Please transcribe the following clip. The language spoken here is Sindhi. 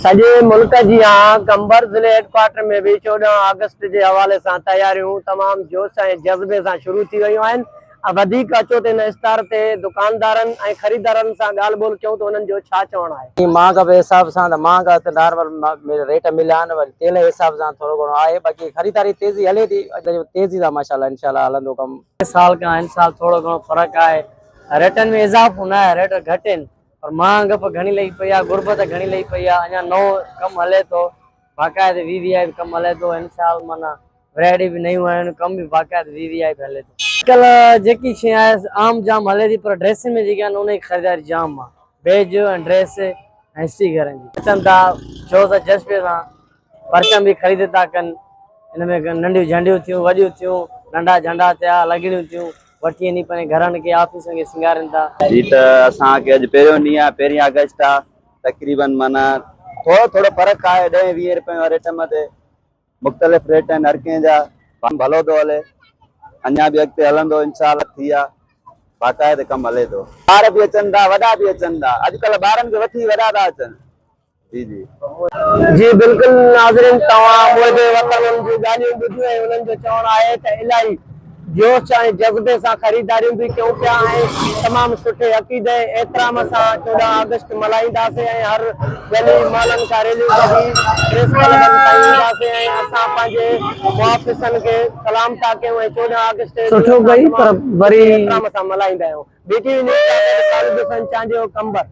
سڄي ملڪ جيان قمبر ضلعي هيڊڪوارٽر ۾ به 14 آگسٽ جي حوالي سان تياريون تمام جوش ۽ جذبي سان شروع ٿي ويون آهن. وڌيڪ اچو ته هن اشتهار تي دڪاندارن ۽ خريدارن سان ڳالهه ٻولهه ڪيون ته انهن جو ڇا چوڻ آهي. مهانگا به حساب سان ته مهانگا ته نارمل ريٽ مليا آهن وري تيل جي حساب سان ٿورو گهڻو آهي باقي خريداري تيزي هلي ٿي تيزي سان ماشاء الله انشاء الله هلندو ڪم. سال کان هن سال ٿورو گهڻو فرق آهي ريٽن ۾ اضافو نه آهي ريٽ گهٽ آهن پر مهانگ به گهڻي لڳي پئي آهي غربت گهڻي لڳي پئي آهي اڃا نئون ڪم هلي ٿو باقاعدي وي وي آء به ڪم هلي ٿو هن سال معنيٰ ورائٽي به نيون آيون آهن ڪم به باقاعدي وي وي آء به هلي ٿو. اڄڪلهه جيڪي شيء آهي عام جام هلي ٿي پر ڊريسن ۾ جيڪي آهن ان جي خريداري جام آهي بيج ۽ ڊريس ۽ اسٽيڪرن جي. اچن ٿا جوش ۽ جذبي سان پرچم به خريد ٿا ڪن ان ۾ ننڍيون جهنڊيون ٿيون وڏيون ٿيون ننڍا جهنڊا ٿيا لڳڙيون ٿيون وٺي وڃي پنهنجي گهرن کي آفيسن کي سينگارين ٿا. جي ته اسان کي اڄ پهريون ڏينهن آهي پهرين آگسٽ آهي تقريبن معنيٰ ٿورو ٿورو فرق آهي ڏهين ويهين رپين واري ٽم تي مختلف ريٽ آهن هر ڪنهن جا ڪم ڀلو ٿو هلي اڃا به اڳتي هلندو انشاء الله ٿي آ باقاعده ڪم هلي ٿو. ٻار به اچن ٿا وڏا به اچن ٿا اڄڪلهه ٻارن کي وٺي وڏا ٿا اچن جي جي. جي بلڪل ناظرين توهان محب وطنن جون ڳالهيون ٻڌيون ۽ انهن جو چوڻ آهي ته الاهي جوش ۽ جذبي سان خريداريون به ڪيون پيا ۽ تمام سٺي عقيدي ۽ احترام سان 14 آگسٽ ملهائينداسين ۽ هر گلي محلن کان ريليون ڪڍي پريس ڪلبن تائين اينداسين ۽ اسان پنهنجي محافظن کي سلام ٿا ڪيون ۽ 14 آگسٽ جي ڏينهن اسان تمام سٺي احترام سان ملهائيندا آهيون. بي ٽي وي نيوز سان گڏ خالد حسين چانڊيو، قمبر.